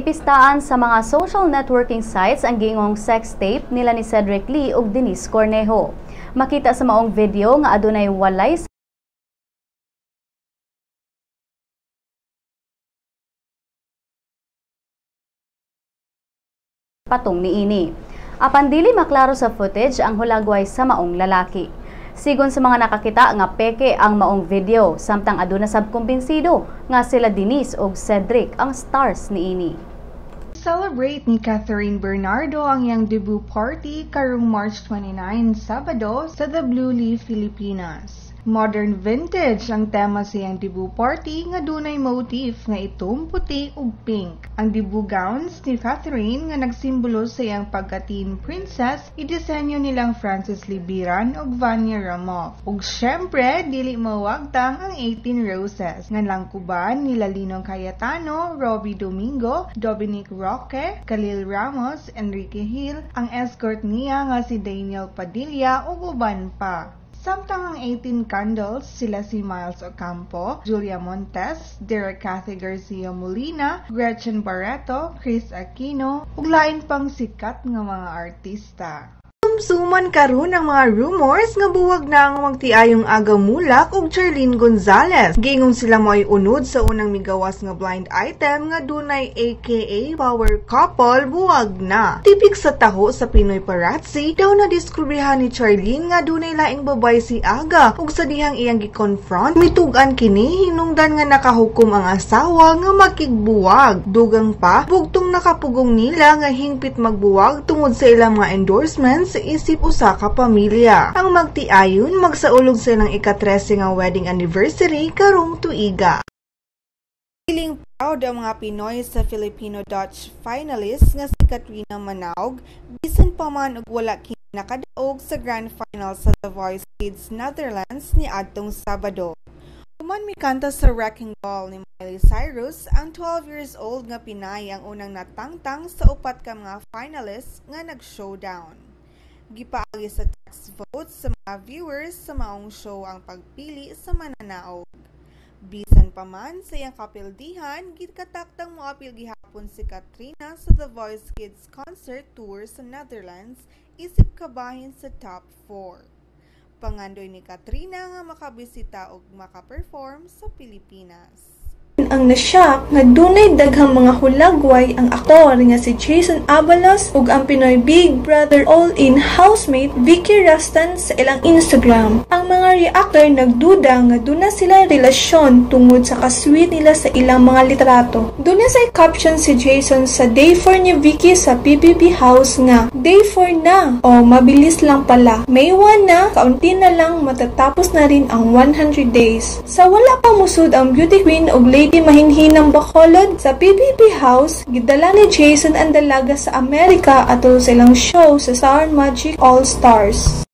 Gipistaan sa mga social networking sites ang giingong sex tape nila ni Cedric Lee ug Denise Cornejo. Makita sa maong video nga adunay walay patong niini. Apan dili maklaro sa footage ang hulagway sa maong lalaki. Sigon sa mga nakakita nga peke ang maong video, samtang aduna sab kumbinsido nga sila Denise ug Cedric ang stars niini. Celebrate ni Kathryn Bernardo ang iyang debut party karong March 29, Sabado sa The Blue Leaf, Pilipinas. Modern vintage ang tema sa iyang debut party nga dunay motif nga itom, puti ug pink. Ang debut gowns ni Kathryn nga nagsimbolo sa iyang pagka-teen princess idisenyo nilang Francis Libiran ug Vanya Ramov. Ug syempre dili mawagtang ang 18 Roses nga langkuban nila Linong Cayetano, Robbie Domingo, Dominic Roque, Khalil Ramos, Enrique Gil, ang escort niya nga si Daniel Padilla ug uban pa. Samtang ang 18 Candles, sila si Miles Ocampo, Julia Montes, Derek Cathy Garcia Molina, Gretchen Barretto, Kris Aquino, ug lain pang sikat nga mga artista. Sumsuman karon ang mga rumors nga buwag na ang magtiayong Aga Muhlach ug Charlene Gonzalez. Giingon sila mo'y unod sa unang migawas nga blind item nga dunay aka power couple buwag na. Tipik sa taho sa Pinoy Parazzi, daw na diskubrihan ni Charlene nga dunay laing babay si Aga ug sa dihang iyang gi-confront, mitugan kini hinungdan nga nakahukom ang asawa nga makigbuwag. Dugang pa, bugtong nakapugong nila nga hingpit magbuwag tungod sa ilang mga endorsements isip usa ka pamilya. Ang magtiayon magsaulog sa ilang ika-13 nga wedding anniversary karong tuiga. Feeling proud ang mga Pinoy sa Filipino-Dutch finalist nga si Katrina Manaog bisan pa man og wala kini nakadaog sa grand final sa The Voice Kids Netherlands niadtong Sabado. Human mikanta sa Wrecking Ball ni Miley Cyrus, ang 12 years old nga Pinay ang unang natangtang sa upat ka mga finalists nga nag-showdown. Gipaagi sa text votes sa mga viewers sa maong show ang pagpili sa mananaog. Bisan pa man sa iyang kapildihan, gikataktang moapil gihapon si Katrina sa The Voice Kids concert tour sa Netherlands isip kabahin sa top 4. Pangandoy ni Katrina nga makabisita og makaperform sa Pilipinas. Ang nasyak nga dunay daghang mga hulagway ang aktor nga si Jason Abalos ug ang Pinoy Big Brother All-In housemate Vicky Rastan sa ilang Instagram. Ang mga reactor nagduda nga duna sila relasyon tungod sa kasweet nila sa ilang mga litrato. Duna say caption si Jason sa day 4 ni Vicky sa PBB house nga day 4 na o mabilis lang pala. May 1 na, kaunti na lang matatapos na rin ang 100 days. Sa wala pa musud ang beauty queen og Lady Mahinhinang Bacolod sa PBB house, gidala ni Jason ang dalaga sa Amerika atol sa ilang show sa Star Magic All Stars.